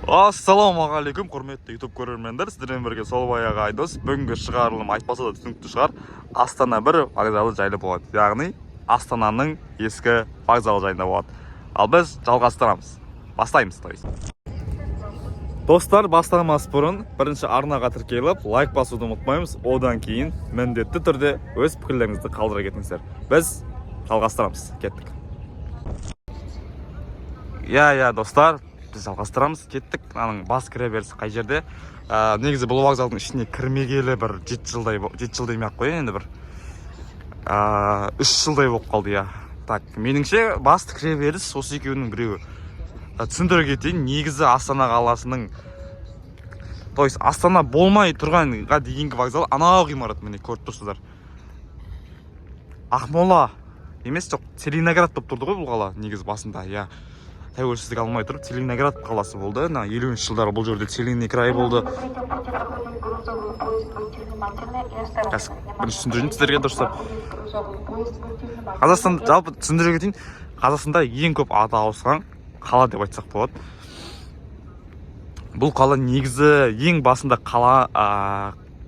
Ассалаумағалейкум, құрметті YouTube көрермендер! Сіздермен бірге сол баяғы Айдос. Бүгінгі шығарылым, айтпаса да түсінікті шығар, Астана бір вокзалы жайлы болады, яғни Астананың ескі вокзалы жайында болады. Ал біз жалғастырамыз, бастаймыз, то есть. Достар, бастамас бұрын бірінші арнаға тіркеліп, лайк басуды ұмытпаймыз. Одан кейін міндетті түрде өз пікірлеріңізді қалдыра кетіңіздер. Біз жалғастырамыз, кеттік. Иә, достар, біз жалғастырамыз, кеттік. Мынаның бас кіреберісі қай жерде? Негізі бұл вокзалдың ішіне кірмегелі бір 7 жылдай, 7 жыл демей ақ қояйын, енді бір 3 жылдай болып қалды, иә. Так, меніңше, басты кіреберіс осы екеуінің біреуі. Түсіндіре кетейін, негізі Астана қаласының, то есть Астана болмай тұрғанға дейінгі вокзал анау ғимарат, міне, көріп тұрсыздар. Ақмола емес, жоқ, Целиноград болып тұрды ғой бұл қала негізі басында, иә. Тәуелсіздік алмай тұрып Целиноград қаласы болды. Мына 50-жылдары бұл жерде Целинный край болды. Қазір бірінші түсіндірейін сіздерге дұрыстап. Қазақстан, жалпы түсіндіре кетейін, Қазақстанда ең көп аты ауысқан қала деп айтсақ болады. Бұл қала негізі ең басында қала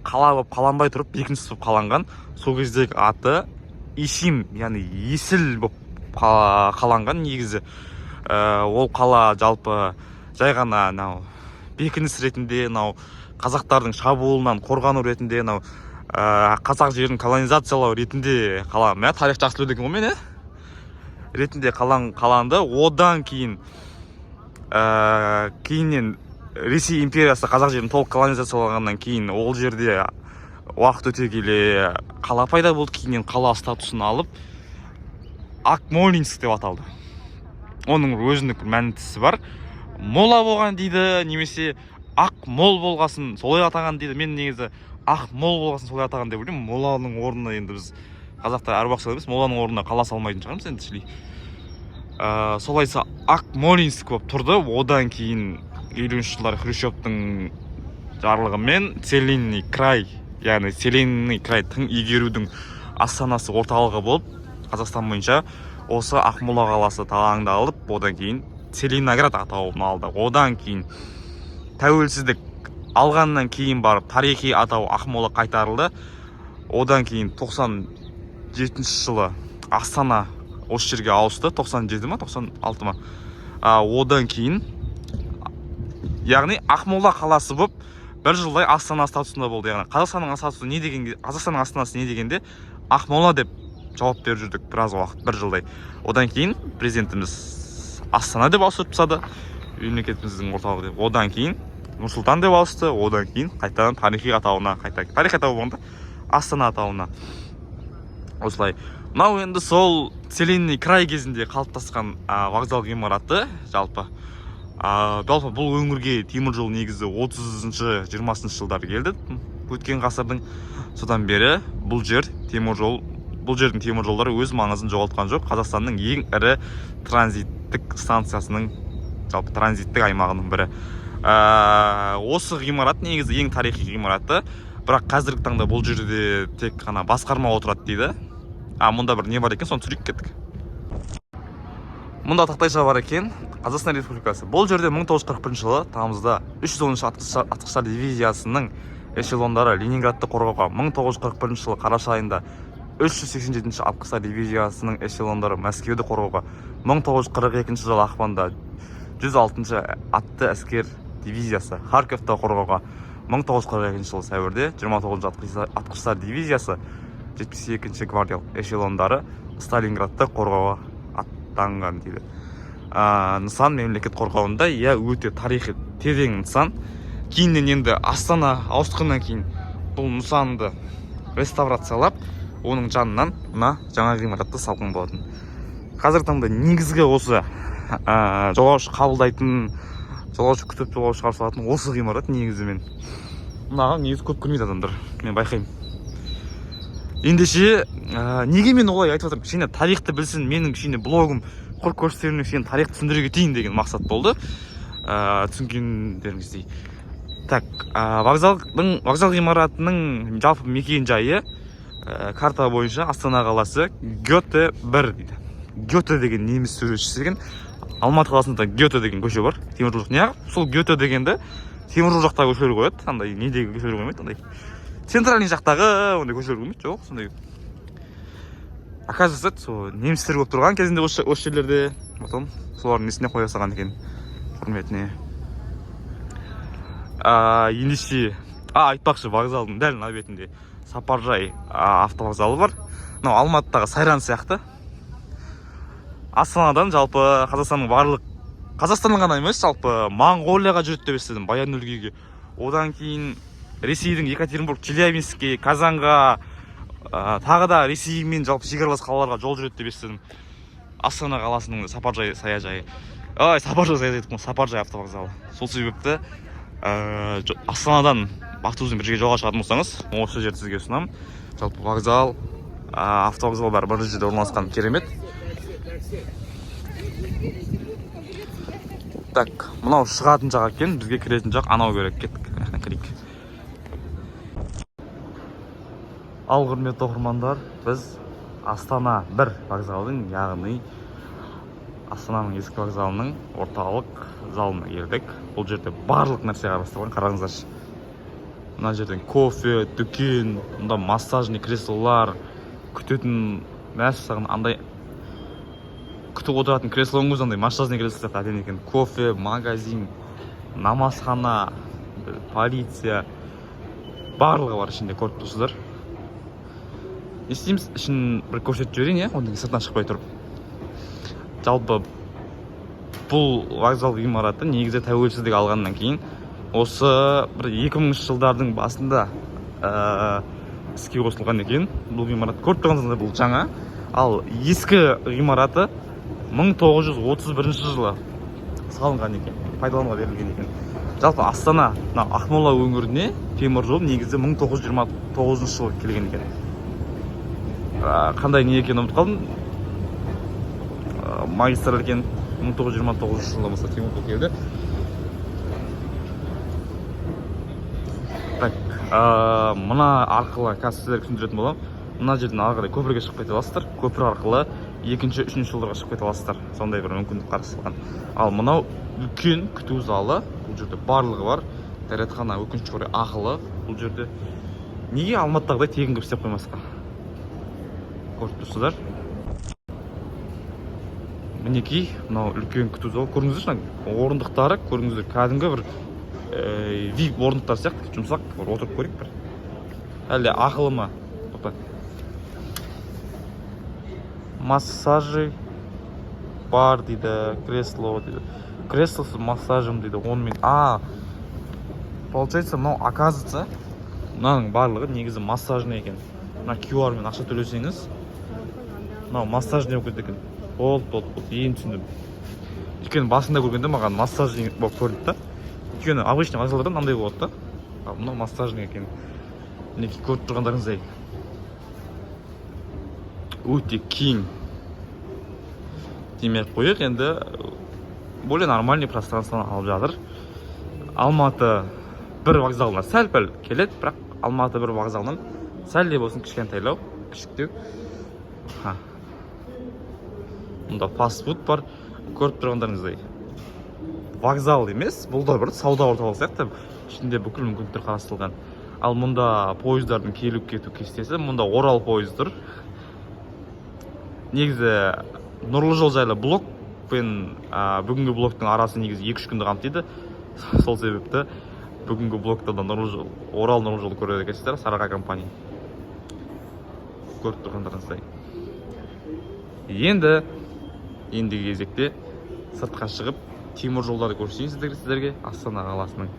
қала болып қаланбай тұрып, бекініс болып қаланған. Сол кездегі аты Ишим, яғни Есіл болып қаланған негізі. Ол қала жалпы жай ғана мынау бекініс ретінде, мынау қазақтардың шабуылынан қорғану ретінде, мынау қазақ жерін колонизациялау ретінде қала, мә, тарих жақсы біледі екен ғой мен, иә, ретінде қаланды. Одан кейін кейіннен Ресей империясы қазақ жерін толық колонизациялағаннан кейін, ол жерде уақыт өте келе қала пайда болды. Кейіннен қала статусын алып, Акмолинск деп аталды. Оның өзіндік мәнісі бар: мола болған дейді немесе ақ мол болғасын солай атаған дейді. Мен негізі ақ мол болғасын солай атаған деп ойлаймын. Моланың орнына енді біз, қазақтар, әруақшыл емес, моланың орнына қала салмайтын шығармыз енді шіли. Солай Акмолинск болып тұрды. Одан кейін 50-жылдары Хрущевтің жарлығымен Целинный край, яғни Целинный край тың игерудің астанасы, орталығы болып Қазақстан бойынша осы Ақмола қаласы таңдалып, одан кейін Целиноград атауын алды. Одан кейін тәуелсіздік алғаннан кейін барып тарихи атау Ақмола қайтарылды. Одан кейін 97 жылы Астана осы жерге ауысты, 97 ма, 96 ма. Одан кейін, яғни Ақмола қаласы болып бір жылдай астана статусында болды. Яғни Қазақстанның статусы не дегенге, Қазақстанның астанасы не дегенде, Ақмола деп жауап беріп жүрдік біраз уақыт, бір жылдай. Одан кейін президентіміз Астана деп ауыстырып тастады, мемлекетіміздің орталығы деп. Одан кейін Нұр Сұлтан деп ауысты. Одан кейін қайтадан тарихи атауына қайта, тарихи атауы болғанда Астана атауына. Осылай. Мынау енді сол Целинный край кезінде қалыптасқан вокзал ғимараты. Жалпы бұл өңірге темір жол негізі 30-шы, 20-жылдары келді өткен ғасырдың. Содан бері бұл жер темір жол, бұл жердің темір жолдары өз маңызын жоғалтқан жоқ. Қазақстанның ең ірі транзиттік станциясының, жалпы транзиттік аймағының бірі. Осы ғимарат негізі ең тарихи ғимараты, бірақ қазіргі таңда бұл жерде тек қана басқарма отырады дейді. А мұнда бір не бар екен, соны түсірейік, кеттік. Мұнда тақтайша бар екен: Қазақстан Республикасы. Бұл жерде 1941 жылы тамызда 310 атқыштар дивизиясының эшелондары Ленинградты қорғауға, 1941 жылы қараша айында 387 атқыштар дивизиясының эшелондары Мәскеуді қорғауға, 1942 жылы ақпанда 106 атты әскер дивизиясы Харьковты қорғауға, 1942 жылы сәуірде 29 атқыштар дивизиясы 72 гвардиялық эшелондары Сталинградты қорғауға аттанған дейді. Нысан мемлекет қорғауында, иә, өте тарихи терең нысан. Кейіннен енді астана ауысқаннан кейін бұл нысанды реставрациялап, оның жанынан мына жаңа ғимаратты салған болатын. Қазіргі таңда негізгі осы жолаушы қабылдайтын, жолаушы күтіп, жолаушы қарсы алатын осы ғимарат. Негізімен мынаған негізі көп кірмейді адамдар, мен байқаймын. Ендеше неге мен олай айтып жатырмын? Кішкене тарихты білсін менің кішкене блогым, құр көрсетеріне, кішкене тарихты түсіндіре кетейін деген мақсат болды, түсінгендеріңіздей. Так, вокзал ғимаратының жалпы мекен жайы карта бойынша Астана қаласы, Гёте 1 дейді. Гёте деген неміс суретшісі екен. Алматы қаласында Гёте деген көше бар, теміржол жақ. Неғып сол Гёте дегенді теміржол жақтағы көшелер қояды, андай недегі көшелер қоймайды, андай центральный жақтағы ондай көшелер қоймайды? Жоқ, сондай, оказывается, сол немістер болып тұрған кезінде осы жерлерде, потом солардың несіне қоя салған екен, құрметіне. Ендеше, айтпақшы, вокзалдың дәл мына бетінде Сапаржай автовокзалы бар. Мынау Алматыдағы Сайран сияқты. Астанадан, жалпы Қазақстанның барлық, Қазақстаннан ғана емес, жалпы Моңғолияға жүреді деп естідім, Баян Өлгейге, одан кейін Ресейдің Екатеринбург, Челябинскке, Казанға, тағы да Ресеймен жалпы шекаралас қалаларға жол жүреді деп естідім. Астана қаласының Сапаржай саяжайы, ой, Сапаржай саяжай деп, Сапаржай автовокзалы. Сол себепті Астанадан автобуспен бір жерге жолға шығатын болсаңыз, осы жерді сізге ұсынамын. Жалпы вокзал, автовокзал, бәрі бір жерде орналасқан, керемет. Так, мынау шығатын жақ екен, бізге кіретін жақ анау керек. Кеттік, мына жақтан кірейік. Ал, құрметті оқырмандар, біз Астана бір вокзалдың, яғни Астананың ескі вокзалының орталық залына келдік. Бұл жерде барлық нәрсе қарастырылған. Қараңыздаршы, мына жерден кофе, дүкен, мында массажный креслолар, күтетін, мәссаған, андай күтіп отыратын креслоның өзі андай массажный кресло сияқты әдемі екен. Кофе, магазин, намазхана, полиция, барлығы бар ішінде, көріп тұрсыздар. Не істейміз, ішін бір көрсетіп жіберейін, иә, одан кейін сыртынан шықпай тұрып. Жалпы бұл вокзал ғимараты негізі тәуелсіздік алғаннан кейін, осы бір 2000 жылдардың басында іске қосылған екен бұл ғимарат. Көріп тұрғаныңыздай, бұл жаңа, ал ескі ғимараты 1931 жылы салынған екен, пайдалануға берілген екен. Жалпы Астана, мына Ақмола өңіріне темір жол негізі 1929 жылы келген екен. Қандай не екенін ұмытып қалдым, магистраль екен. 1929 жылы болса темір жол келді. Так, мына арқылы қазір сіздерге түсіндіретін боламын. Мына жерден ары қарай көпірге шығып кете аласыздар, көпір арқылы екінші, үшінші жолдарға шығып кете аласыздар, сондай бір мүмкіндік қарастырылған. Ал мынау үлкен күту залы, бұл жерде барлығы бар. Дәретхана, өкінішке орай, ақылы бұл жерде. Неге Алматыдағыдай тегін қылып істеп қоймасқа? Көріп тұрсыздар, мінекей, мынау үлкен күту залы. Көрдіңіздерші, мына орындықтары, көрдіңіздер, кәдімгі бір вип орындықтар сияқты, жұмсақ. Бір отырып көрейік бір. Әлде ақылы ма? Тоқта, массажи бар дейді, кресло дейді, кресло с массажем дейді, 10 минут. Получается, мынау, оказывается, мынаның барлығы негізі массажный екен. Мына QR мен ақша төлесеңіз, мынау массажный болып кетеді екен. Болды, болды, болды, енді түсіндім. Өйткені басында көргенде маған массажный болып көрінді да, өйткені обычный вокзалдарда мынандай болады да, ал мынау массажный екен. Мінекей, көріп тұрғандарыңыздай, өте кең демей ақ қояйық, енді более нормальный пространствоны алып жатыр. Алматы бір вокзалына сәл пәл келеді, бірақ Алматы бір вокзалынан сәл де болсын кішкентайлау, кішіктеу. Ха. Мұнда фастфуд бар, көріп тұрғандарыңыздай. Вокзал емес, бұл да бір сауда орталығы сияқты, ішінде бүкіл мүмкіндіктер қарастырылған. Ал мұнда пойыздардың келу кету кестесі. Мұнда Орал пойызы тұр. Негізі нұрлы жол жайлы блог пен бүгінгі блогтың арасы негізі 2-3 күнді қамтиды. Сол себепті бүгінгі блогта да нұрлы жол, Орал нұрлы жолды көреді екенсіздер. Сарыарқа компания, көріп тұрғандарыңыздай. Енді ендігі кезекте сыртқа шығып, темір жолдарды көрсетейін сіздерге Астана қаласының.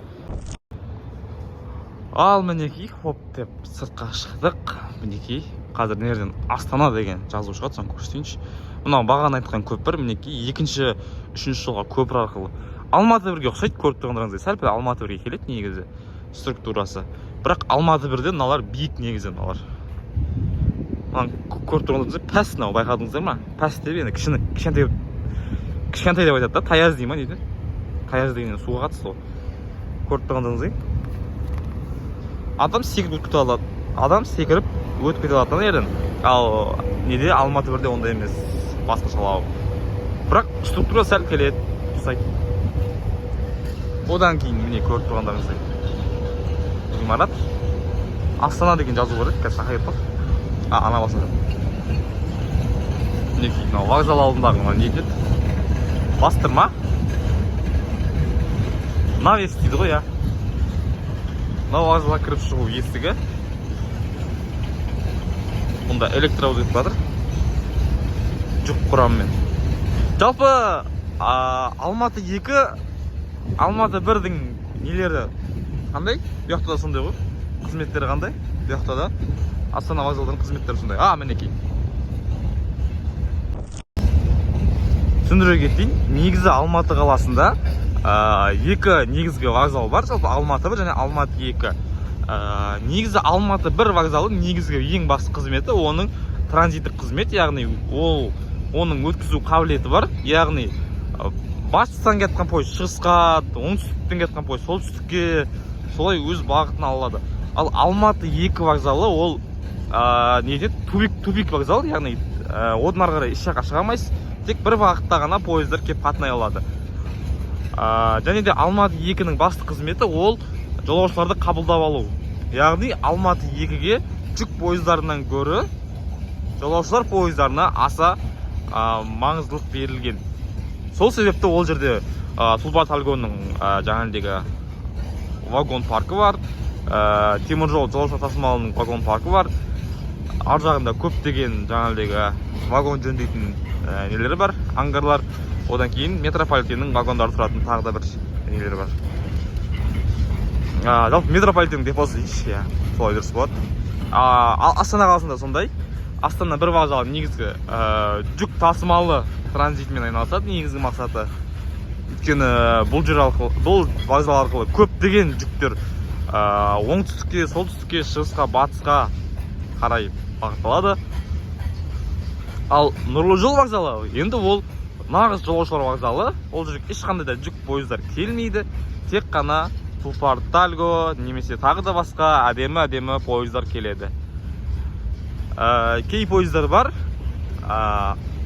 Ал мінекей, хоп деп сыртқа шықтық. Мінекей, қазір мына жерден Астана деген жазу шығады, соны көрсетейінші. Мынау бағана айтқан көпір, мінекей, екінші, үшінші жолға көпір арқылы. Алматы бірге ұқсайды, көріп тұрғандарыңыздай, сәл пәл Алматы бірге келеді негізі структурасы, бірақ Алматы бірден мыналар биік негізі. Мыналар, мынаны көріп тұрғандарыңыздай, пәс мынау, байқадыңыздар ма? Пәс деп енді кішіні, кішкентай, кішкентай деп айтады да, таяз дей ма, не дейді? Таяз деген суға қатысты ғой. Көріп тұрғандарыңыздай, адам секіріп өтіп кете алады, адам секіріп өтіп кете алады ана жерден. Ал неде, Алматы бірде ондай емес, басқашалау. Бірақ структура сәл келеді, ұқсайды. Одан кейін міне көріп тұрғандарыңыздай ғимарат, Астана деген жазу бар еді, қазір шаққа кетіп қалды. Ана басында. Мінекей, мынау вокзал алдындағы мына не еді? Бастырма? Навес дейді ғой, иә. Мынау вокзалға кіріп шығу есігі. Мұнда электровоз өтіп жатыр. Жүк құрамымен. Жалпы Алматы 2, Алматы 1-дің нелері қандай? Бұл жақта да сондай ғой. Қызметтері қандай? Бұл жақта да Астана вокзалдың қызметтері сондай. Мінекей. Түсіндіре кетейін. Негізі Алматы қаласында екі негізгі вокзал бар. Жалпы Алматы 1 және Алматы 2. Негізі Алматы 1 вокзалының негізгі ең басты қызметі оның транзиттік қызмет, яғни ол оның өткізу қабілеті бар, яғни батыстан кеткен пойыз шығысқа, оңтүстіктен кеткен пойыз солтүстікке, солай өз бағытын ала алады. Ал Алматы 2 вокзалы ол не дейді, тупик вокзал, яғни одан ары қарай еш жаққа шыға алмайсыз, тек бір бағытта ғана пойыздар келіп қатынай алады. Және де Алматы 2-нің басты қызметі ол жолаушыларды қабылдап алу, яғни Алматы 2-ге жүк пойыздарынан гөрі жолаушылар пойыздарына аса маңыздылық берілген. Сол себепті ол жерде Тұлпар Тальгоның жаңағыдегі вагон паркі бар, теміржол жолаушылар тасымалының вагон паркі бар, ар жағында көптеген жаңағыдегі вагон жөндейтін нелері бар, ангарлар. Одан кейін метрополитеннің вагондары тұратын тағы да бір нелері бар. Жалпы метрополитеннің депосы дейікші, иә, солай дұрыс болады. Ал Астана қаласында сондай. Астана бір вокзалы негізгі жүк тасымалы транзитімен айналысады, негізгі мақсаты. Өйткені бұл жер арқылы, бұл вокзал арқылы көптеген жүктер оңтүстікке, солтүстікке, шығысқа, батысқа қарай бағытталады. Ал Нұрлы жол вокзалы енді ол нағыз жолаушылар вокзалы. Ол жерге ешқандай да жүк пойыздар келмейді, тек қана Тұлпар Тальго немесе тағы да басқа әдемі әдемі пойыздар келеді. Кей пойыздар бар,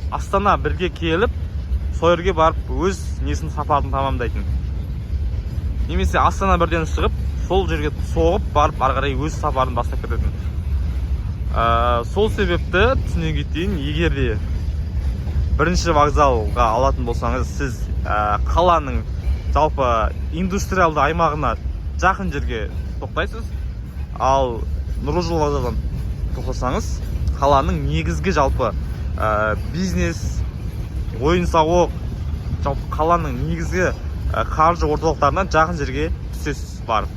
Астана бірге келіп, сол жерге барып өз несін, сапарын тамамдайтын, немесе Астана бірден шығып, сол жерге соғып барып, ары қарай өз сапарын бастап кететін. Сол себепті түсіне кетейін, егер де бірінші вокзалға алатын болсаңыз, сіз қаланың жалпы индустриалды аймағына жақын жерге тоқтайсыз. Ал Нұрлы жол вокзалдан тоқтасаңыз, қаланың негізгі жалпы бизнес, ойын сауық, жалпы қаланың негізгі қаржы орталықтарына жақын жерге түсесіз барып.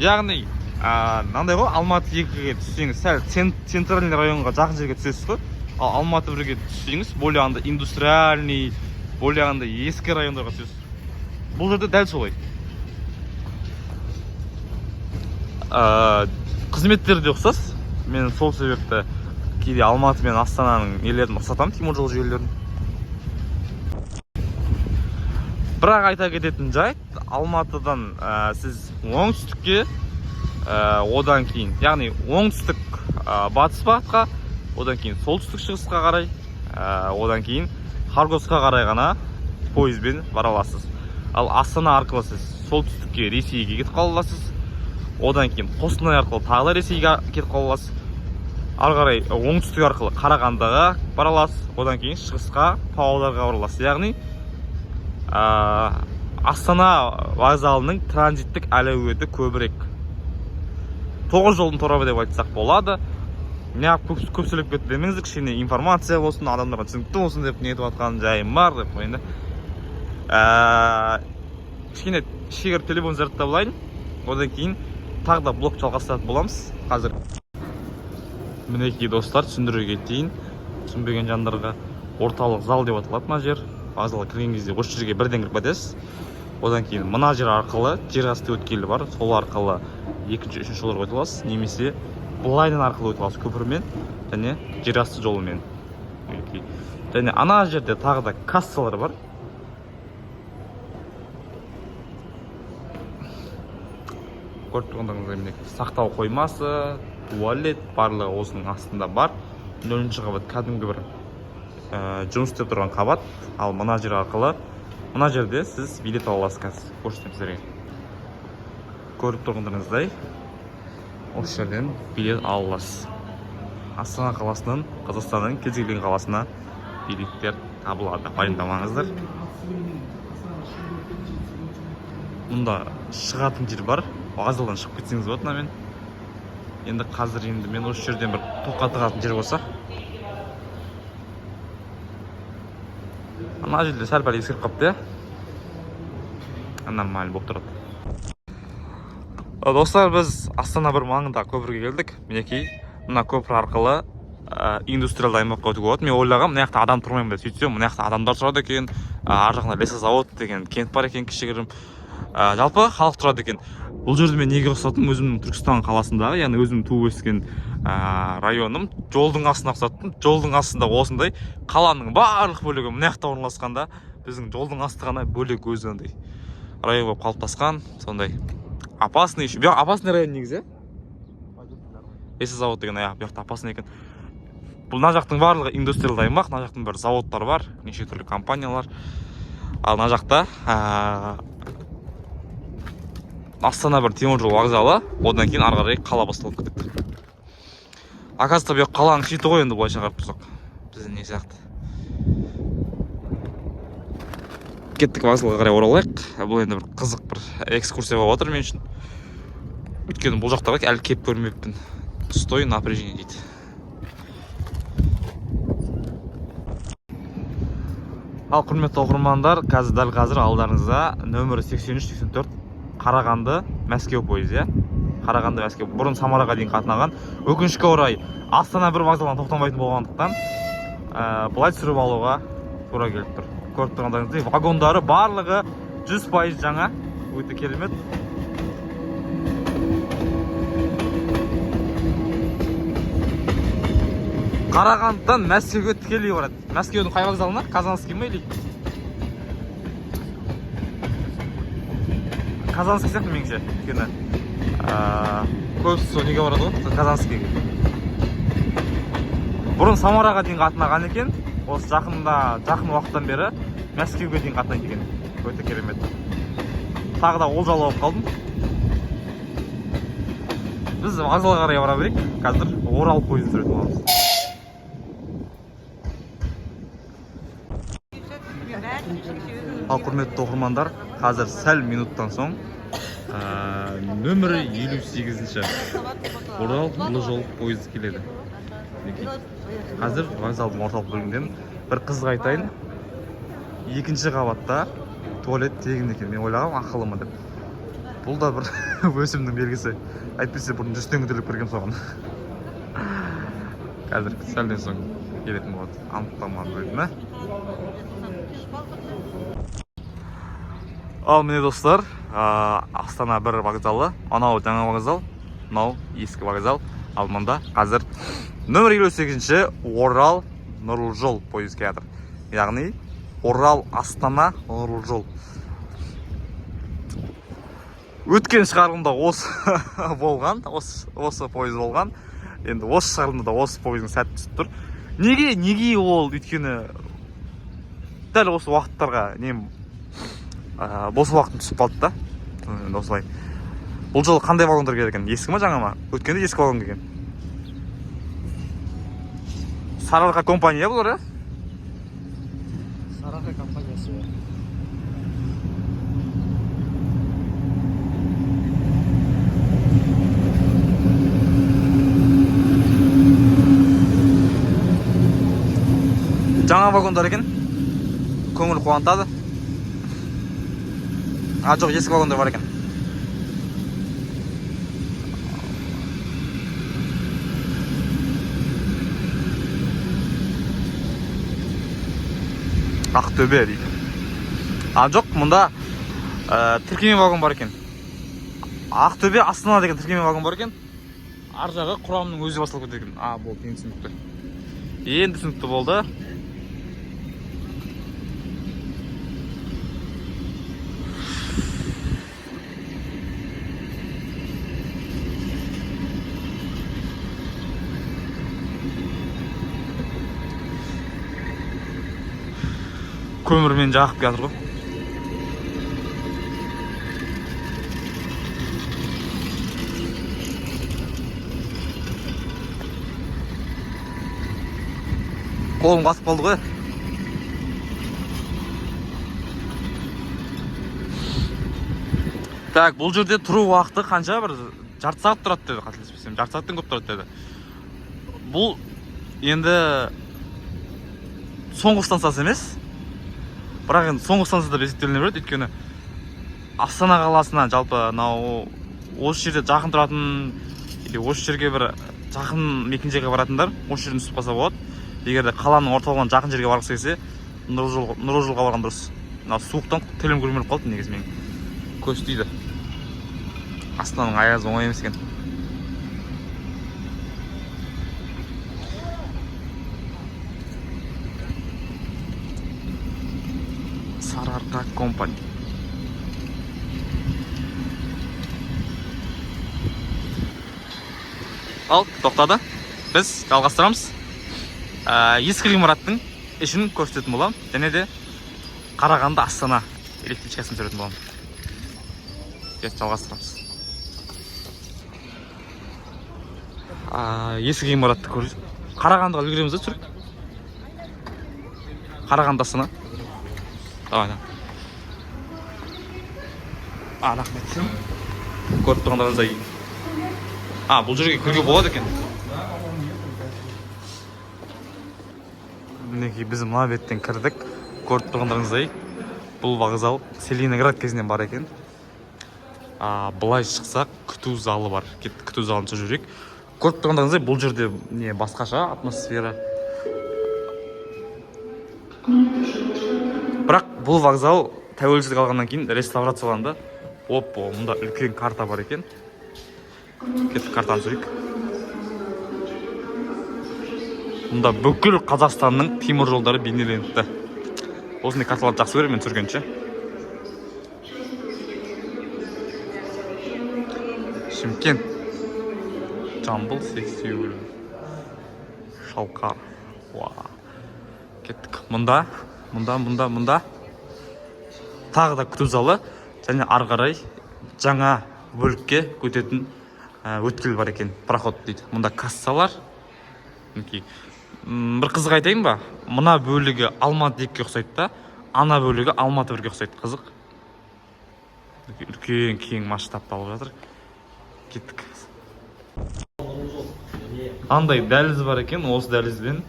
Яғни мынандай ғой, Алматы 2-ге түссеңіз, сәл центральный районға жақын жерге түсесіз ғой. Ал Алматы 1-ге түссеңіз, более андай индустриальный, более андай ескі райондарға түсесіз. Бұл жерде дәл солай. Қызметтері де ұқсас. Мен сол себепті кейде Алматы мен Астананың нелерін ұқсатамын, теміржол жүйелерін. Бірақ айта кететін жайт, Алматыдан сіз оңтүстікке, одан кейін, яғни оңтүстік батыс бағытқа, одан кейін солтүстік шығысқа қарай, одан кейін Хоргосқа қарай ғана пойызбен бара аласыз. Ал Астана арқылы сіз солтүстікке, Ресейге кетіп қала аласыз. Одан кейін Қостанай арқылы тағы да Ресейге кетіп қала аласыз. Ары қарай оңтүстік арқылы Қарағандыға бара аласыз. Одан кейін шығысқа, Павлодарға бара аласыз. Яғни Астана вокзалының транзиттік әлеуеті көбірек. Тоғыз жолдың торабы деп айтсақ болады. Неғып көп сөйлеп кетті демеңіздер, кішкене информация болсын, адамдарға түсінікті болсын деп нетіп жатқан жайым бар деп қояйын да. Кішкене ішке кіріп телефон зарядтап алайын. Одан кейін тағы да блог жалғастыратын боламыз. Қазір мінекей, достар, түсіндіре кетейін түсінбеген жандарға. Орталық зал деп аталады мына жер. Вокзалға кірген кезде осы жерге бірден кіріп кетесіз. Одан кейін мына жер арқылы жер асты өткелі бар, сол арқылы екінші, үшінші жолдарға өте аласыз, немесе былайдан арқылы өте аласыз, көпірмен және жер асты жолымен. Мінекей. Және ана жерде тағы да кассалар бар. Көріп тұрғандарыңыздай, мінекей, сақтау қоймасы, туалет, барлығы осының астында бар. 0-қабат кәдімгі бір Жұмыс істеп тұрған қабат. Ал мына жер арқылы, мына жерде сіз билет ала аласыз. Қазір көрсетемін сіздерге. Көріп тұрғандарыңыздай, осы жерден билет ала аласыз. Астана қаласынан Қазақстанның кез келген қаласына билеттер табылады, уайымдамаңыздар. Мұнда шығатын жер бар, вокзалдан шығып кетсеңіз болады мынамен. Енді қазір енді мен осы жерден бір тоққа тығатын жер болса. Ана жерде сәл пәл ескіріп қалыпты, иә, нормально болып тұрады. Достар, біз Астана бір маңында көпірге келдік. Мінекей, мына көпір арқылы индустриалды аймаққа өтуге болады. Мен ойлағанмын, мына жақта адам тұрмаймын деп, сөйтсем, мына жақта адамдар тұрады екен. Ар жағында лесозавод деген кент бар екен кішігірім. Жалпы халық тұрады екен. Бұл жерді мен неге ұқсаттым? Өзімнің Түркістан қаласындағы, яғни өзім туып өскен районым, жолдың астына ұқсаттым. Жолдың астында осындай қаланың барлық бөлігі мына жақта орналасқанда, біздің жолдың асты ғана бөлек өзі андай район болып қалыптасқан. Сондай опасный еще. Бұл опасный район негізі, иә, лесозавод деген, иә, бұл жақта опасный екен. Бұл мына жақтың барлығы индустриалды аймақ, мына жақтың бәрі заводтар бар, неше түрлі компаниялар. Ал мына жақта Астана бір теміржол вокзалы, одан кейін ары қарай қала басталып кетеді. Оказывается, бұл қаланың шеті ғой енді, былайша қарап тұрсақ, біздің не сияқты. Кеттік, вокзалға қарай оралайық. Бұл енді бір қызық бір экскурсия болып жатыр мен үшін, өйткені бұл жақтарға әлі келіп көрмеппін. Стой напряжение дейді. Ал, құрметті оқырмандар, қазір, дәл қазір алдарыңызда нөмірі 83-84 Қарағанды Мәскеу пойызы, иә. Қарағанды Мәскеу бұрын Самараға дейін қатынаған. Өкінішке орай, Астана бір вокзалынан тоқтамайтын болғандықтан, былай түсіріп алуға тура келіп тұр. Көріп тұрғандарыңыздай, вагондары барлығы 100% жаңа, өте керемет. Қарағандыдан Мәскеуге тікелей барады. Мәскеудің қай вокзалына? Казанский ма или Казанский сияқты меніңше, өйткені көбісі сол неге барады ғой, Казанскийге. Бұрын Самараға дейін қатынаған екен, осы жақында, жақын уақыттан бері Мәскеуге дейін қатынайды екен. Өте керемет, тағы да олжалы болып қалдым. Біз вокзалға қарай бара берейік, қазір Орал пойызын түсіретін боламыз. Ал, құрметті оқырмандар, қазір сәл минуттан соң нөмірі 58-ші Орал нұрлы жол пойызы келеді. Мінекей. Қазір вокзалдың орталық бөлігіндемін. Бір қызық айтайын, екінші қабатта туалет тегін екен. Мен ойлағанмын, ақылы ма деп. Бұл да бір өсімнің белгісі, әйтпесе бұрын 100 теңге төлеп кіргенмін соған. Қазір сәлден соң келетін болады анықтама бөлімі. Ал міне, достар, Астана бір вокзалы. Анау жаңа вокзал, мынау ескі вокзал. Ал мында қазір нөмір 58-ші Орал нұрлы жол пойыз келе жатыр, яғни Орал Астана нұрлы жол. Өткен шығарылымда осы болған, осы пойыз болған. Енді осы шығарылымда да осы пойыздың сәті түсіп тұр. Неге ол? Өйткені дәл осы уақыттарға нем, бос уақытым түсіп қалды да. Енді осылай. Бұл жолы қандай вагондар келеді екен, ескі ма, жаңа ма? Өткенде ескі вагон келген. Сарыарқа компания бұлар, иә. Сарыарқа компаниясы, иә. Жаңа вагондар екен, көңіл қуантады. А, жоқ, ескі вагондар бар екен. Ақтөбе дейді. А, жоқ, мұнда тіркеме вагон бар екен. Ақтөбе Астана деген тіркеме вагон бар екен. Ар жағы құрамның өзі басталып кетеді екен. А, болды, енді түсінікті, енді түсінікті болды. Көмірмен жағып келатыр ғой. Қолым қатып қалды ғой. Так, бұл жерде тұру уақыты қанша? Бір жарты сағат тұрады деді, қателеспесем. Жарты сағаттан көп тұрады деді. Бұл енді соңғы станциясы емес. Бірақ енді соңғы станция деп есептеліне береді, өйткені Астана қаласына, жалпы мынау осы жерде жақын тұратын или осы жерге бір жақын мекенжайға баратындар осы жерден түсіп қалса болады. Егер де қаланың орталығынан жақын жерге барғысы келсе, Нұрлы жолға барған дұрыс. Мына суықтан тілім көрмей қалды негізі менің. Көз тиді. Астананың аязы оңай емес екен. Сарыарқа компани. Ал, тоқтады. Біз жалғастырамыз. Ескі ғимараттың ішін көрсететін боламын және де Қарағанды Астана электричкасын түсіретін боламын. Кет, жалғастырамыз. Ескі ғимаратты көр. Қарағандыға үлгереміз да түсіріп. Қарағанды Астана. Давай, давай. А, рахмет. Көріп тұрғандарыңыздай. А, бұл жерге кіруге болады екен. Мінекей, біз мына беттен кірдік. Көріп тұрғандарыңыздай, бұл вокзал Целиноград кезінен бар екен. А, былай шықсақ, күту залы бар. Кеттік, күту залын түсіріп жіберейік. Көріп тұрғандарыңыздай, бұл жерде не басқаша атмосфера. Бірақ бұл вокзал тәуелсіздік алғаннан кейін реставрацияланды. Оппа, мұнда үлкен карта бар екен. Кеттік, картаны түсірейік. Мұнда бүкіл Қазақстанның темір жолдары бейнеленіпті. Осындай карталарды жақсы көремін мен түсіргенше. Шымкент, Жамбыл, Сексеуіл, Шалқар. Уа. Кеттік. Мұнда, мұнда, мұнда, мұнда тағы да күту залы және ары қарай жаңа бөлікке өтетін өткел бар екен, проход дейді. Мұнда кассалар. Мінекей. Бір қызық айтайын ба? Мына бөлігі Алматы 2-ге ұқсайды да, ана бөлігі Алматы 1-ге ұқсайды. Қызық. Мінекей, үлкен кең масштабта алып жатыр. Кеттік. Андай дәліз бар екен, осы дәлізбен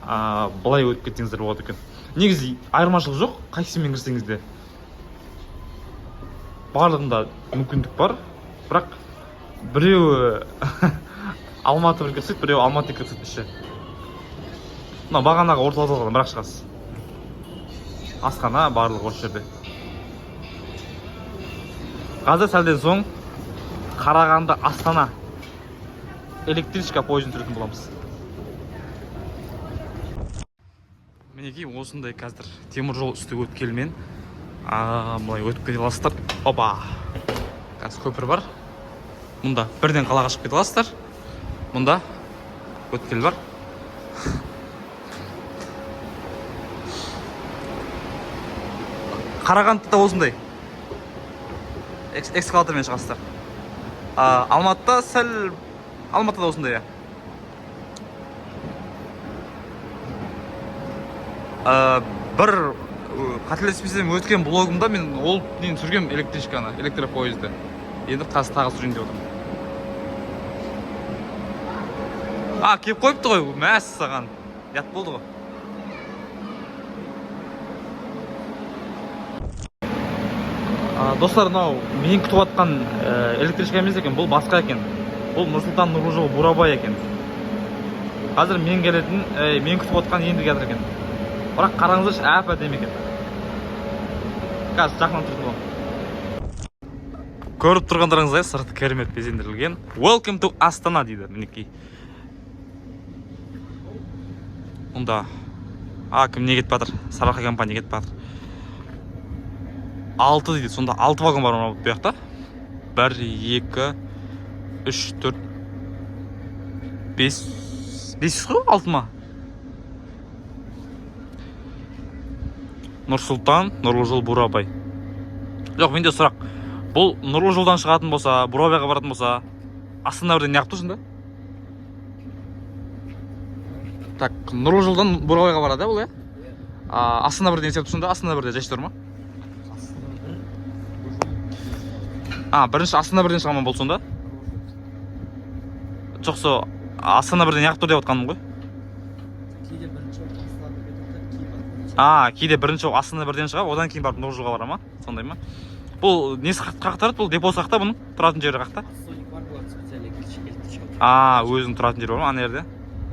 былай өтіп кетсеңіздер болады екен. Негізі айырмашылық жоқ, қайсысымен кірсеңіз де. Барлығында мүмкіндік бар, бірақ біреуі Алматы 1-ге ұқсайды, біреуі Алматы 2-ге ұқсайды іші. Мына бағанағы орталық залдан бірақ шығасыз. Асхана барлығы осы жерде. Қазір сәлден соң Қарағанды Астана электричка пойызын түсіретін боламыз. Мінекей, осындай қазір темір жол үсті өткелмен былай өтіп кете аласыздар. Опа, қазір көпір бар. Мұнда бірден қалаға шығып кете аласыздар. Мұнда өткел бар. Қарағандыда осындай эскалатормен шығасыздар. Алматыда сәл, Алматыда осындай, иә. Бір қателеспесем, өткен блогымда мен ол нені түсіргенмін, электричканы, электропоезді. Енді қазір тағы түсірейін деп отырмын. А, келіп қойыпты ғой, мәссаған, ұят болды ғой. Достар, мынау мен күтіп жатқан электричка емес екен, бұл басқа екен. Бұл Нұрсұлтан, Нұрлы жол, Бурабай екен. Қазір мен келетін, мен күтіп отқан енді келе жатыр екен. Бірақ қараңыздаршы, әп әдемі екен. Қазір жақыннан тұрып боламын. Көріп тұрғандарыңыздай, сырты керемет безендірілген. Welcome to Астана дейді, мінекей. Мұнда а кім не кетіп жатыр? Сарыарқа компания кетіп жатыр. Алты дейді, сонда алты вагон бар ма бұл жақта? Бір, екі, үш, төрт, бес, бес қой, алты ма? Нұр Сұлтан, Нұрлы жол, Бурабай. Жоқ, менде сұрақ: бұл Нұрлы жолдан шығатын болса, Бурабайға баратын болса, Астана бірден неғып тұр сонда? Так, Нұрлы жолдан Бурабайға барады, иә, бұл, иә? А, Астана бірден не істеп тұр сонда? Астана бірде жай тұр ма? Астана бір, Нұр. А, бірінші Астана бірден шыға ма бұл сонда? Жоқ, со Астана бірден неғып тұр деп жатқаным ғой. Кейде бірінші болып Астана бірге тоқтайды, кейін барып. А, кейде бірінші болып Астана бірден шығып, одан кейін барып Нұрлы жолға бара ма? Сондай ма? Бұл несі қаяқта тұрады? Бұл депосы қаяқта, бұның тұратын жері қаяқта? Отстойник бар, бұлар специально электричка. А, өзінің тұратын жері бар ма ана жерде?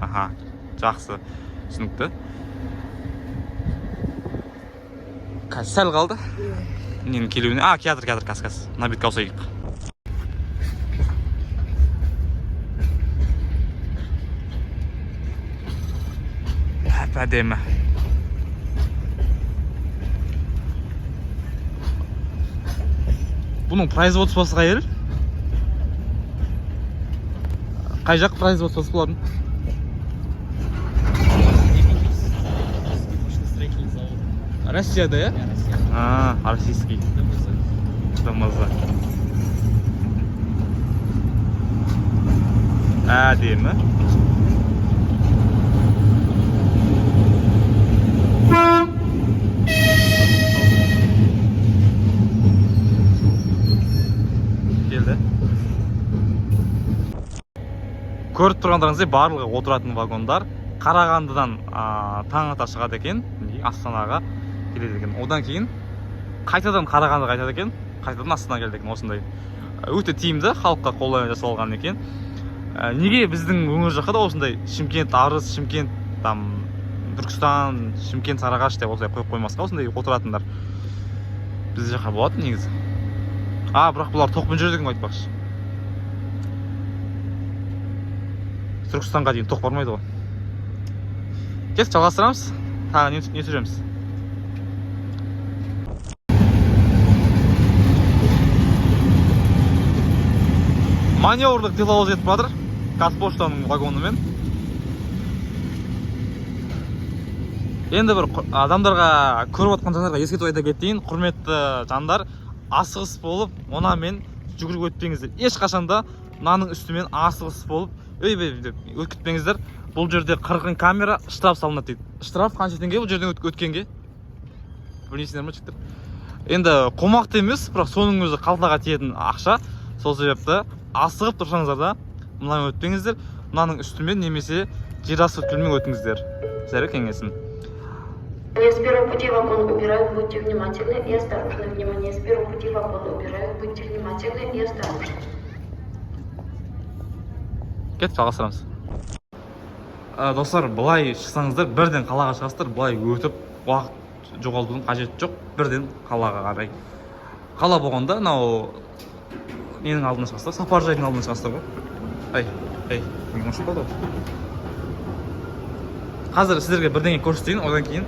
Аха, жақсы, түсінікті. Қазір сәл қалды ненің келуіне. А, келатыр, келатыр, қазір, қазір мына бетке ауысайық. Әп әдемі. Бұның производствосы қай жер, қай жақ производствосы бұлардың? Машиностроительный завод. Россияда, иә? Я Россия. А, российский. ДМЗ. ДМЗ. Әдемі. Келді. Көріп тұрғандарыңыздай, барлығы отыратын вагондар. Қарағандыдан таң ата шығады екен, Астанаға келеді екен. Одан кейін қайтадан Қарағандыға қайтады екен, қайтадан Астанаға келеді екен. Осындай өте тиімді, халыққа қолайлы жасалған екен. Неге біздің өңір жаққа да осындай Шымкент Арыс, Шымкент там Түркістан, Шымкент Сарыағаш деп осылай қойып қоймасқа? Осындай отыратындар біздің жаққа болады негізі. А, бірақ бұлар тоқпен жүреді екен ғой, айтпақшы. Түркістанға дейін тоқ бармайды ғой. Кеттік, жалғастырамыз. Тағы не түсіреміз? Маневрлік тепловоз кетіп жатыр Қазпоштаның вагонымен. Енді бір адамдарға, көріп жатқан жандарға ескерту айта кетейін: құрметті жандар, асығыс болып мынамен жүгіріп өтпеңіздер. Ешқашан да мынаның үстімен асығыс болып, өйбей деп өтіп кетпеңіздер. Бұл жерде қырғын камера, штраф салынады дейді. Штраф қанша теңге бұл жерден өткенге, білмейсіңдер ма, жігіттер? Енді қомақты емес, бірақ соның өзі қалтаға тиетін ақша. Сол себепті асығып тұрсаңыздар да, мынамен өтпеңіздер. Мынаның үстімен немесе жер асты өткелмен өтіңіздер. Сіздерге кеңесім. Внимание, с первого пути вагон убирают, будьте внимательны и осторожны. Внимание, с первого пути вагон убирают, будьте внимательны и осторожны. Кеттік, жалғастырамыз. Достар, былай шықсаңыздар, бірден қалаға шығасыздар. Былай өтіп уақыт жоғалтудың қажеті жоқ. Бірден қалаға қарай. Қала болғанда, мынау ненің алдына шығасыздар? Сапаржайдың алдына шығасыздар ғой. Ай, ай, неге өшіп қалды ғой? Қазір сіздерге бірдеңе көрсетейін, одан кейін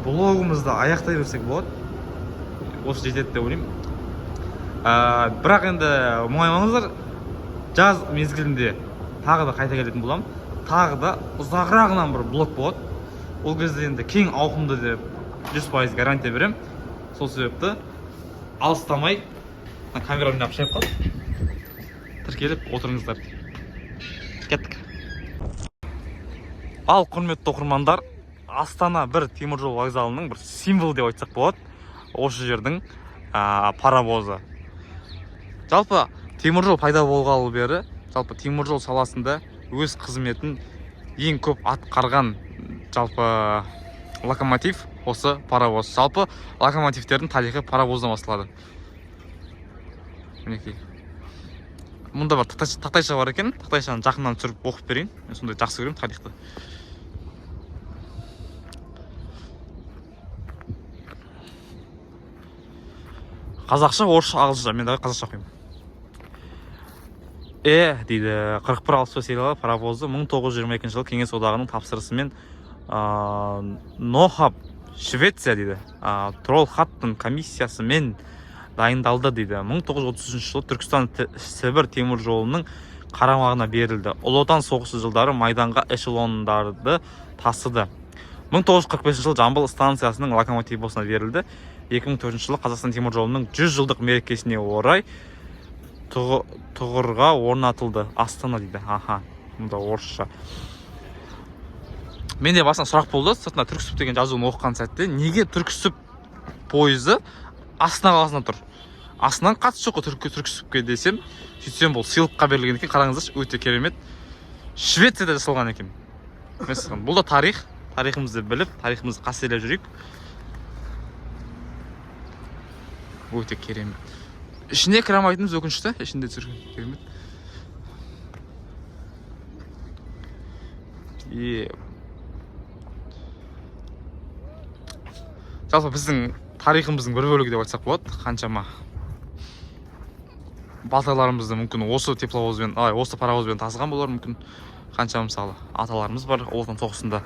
блогымызды аяқтай берсек болады. Осы жетеді деп ойлаймын. Бірақ енді мұңаймаңыздар, жаз мезгілінде тағы да қайта келетін боламын. Тағы да ұзағырағынан бір блог болады. Ол кезде енді кең ауқымды деп 100% гарантия беремін. Сол себепті алыстамай, мына камерамды алып шайып қалды, тіркеліп отырыңыздар. Кеттік. Ал, құрметті оқырмандар, Астана бір теміржол вокзалының бір символы деп айтсақ болады осы жердің паровозы. Жалпы теміржол пайда болғалы бері, жалпы теміржол саласында өз қызметін ең көп атқарған жалпы локомотив осы паровоз. Жалпы локомотивтердің тарихы паровоздан басталады. Мінекей, мұнда бір тақтайша бар екен. Тақтайшаны жақыннан түсіріп оқып берейін. Мен сондай жақсы көремін тарихты. Қазақша, орысша, ағылшынша. Мен давай қазақша оқимын. Дейді, 41 60 сериялы паровозы 1922 жылы Кеңес Одағының тапсырысымен Нохаб, Швеция дейді, Тролхаттон комиссиясымен дайындалды дейді. 1933 жылы Түркістан Сібір темір жолының қарамағына берілді. Ұлы Отан соғысы жылдары майданға эшелондарды тасыды. 1945 жылы Жамбыл станциясының локомотив депосына берілді. 2004 жылы Қазақстан темір жолының 100 жылдық мерекесіне орай тұғырға орнатылды. Астана дейді. Аха, мұнда орысша. Менде басынан сұрақ болды, сыртында Түрксіб деген жазуын оқыған сәтте, неге Түрксіб пойызы Астана қаласында тұр? Астананың қатысы жоқ қой Түрксібке десем, сөйтсем бұл сыйлыққа берілген екен. Қараңыздаршы, өте керемет. Швецияда жасалған екен. Мәссаған, бұл да тарих. Тарихымызды біліп, тарихымызды қастерлеп жүрейік. Өте керемет. Ішіне кіре алмайтынымыз өкінішті, ішінде түсірген керемет. И жалпы біздің тарихымыздың бір бөлігі деп айтсақ болады. Қаншама батырларымызды мүмкін осы тепловозбен, ай, осы паровозбен тасыған болар мүмкін. Қанша мысалы аталарымыз бар Ұлы Отан соғысында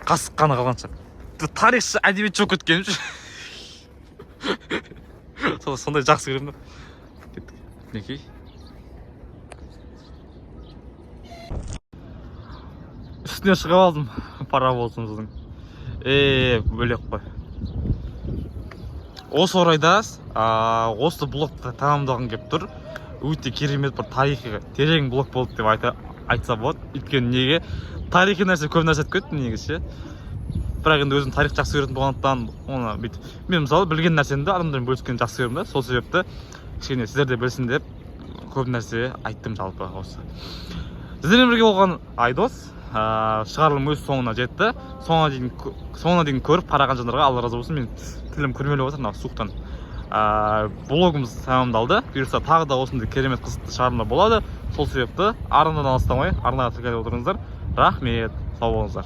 қасық қаны қалғанша. Тарихшы әдебиетші болып кеткенім ше. Сондай жақсы көремін да. Кеттік. Мінекей. Үстіне шығып алдым паровозымыздың. Бөлек қой. Осы орайда, осы блогты тамамдағым келіп тұр. Өте керемет бір тарихи терең блог болды деп айтса болады. Өйткені неге? Тарихи нәрсе көп нәрсе айтып кеттім негізі ше. Бірақ енді өзім тарих жақсы көретін болғандықтан оны бүйтіп мен мысалы білген нәрсемді адамдармен бөліскенді жақсы көремін да. Сол себепті кішкене сіздер де білсін деп көп нәрсе айттым жалпы осы. Сіздермен бірге болған Айдос, шығарылым өз соңына жетті. Соңына дейін көріп қараған жандарға Алла разы болсын. Мен тілім күрмеліп отыр мына суықтан. Блогымыз тәмамдалды. Бұйырса тағы да осындай керемет қызықты шығарылымдар болады. Сол себепті арнадан алыстамай арнаға тіркеліп отырыңыздар. Рахмет, сау болыңыздар.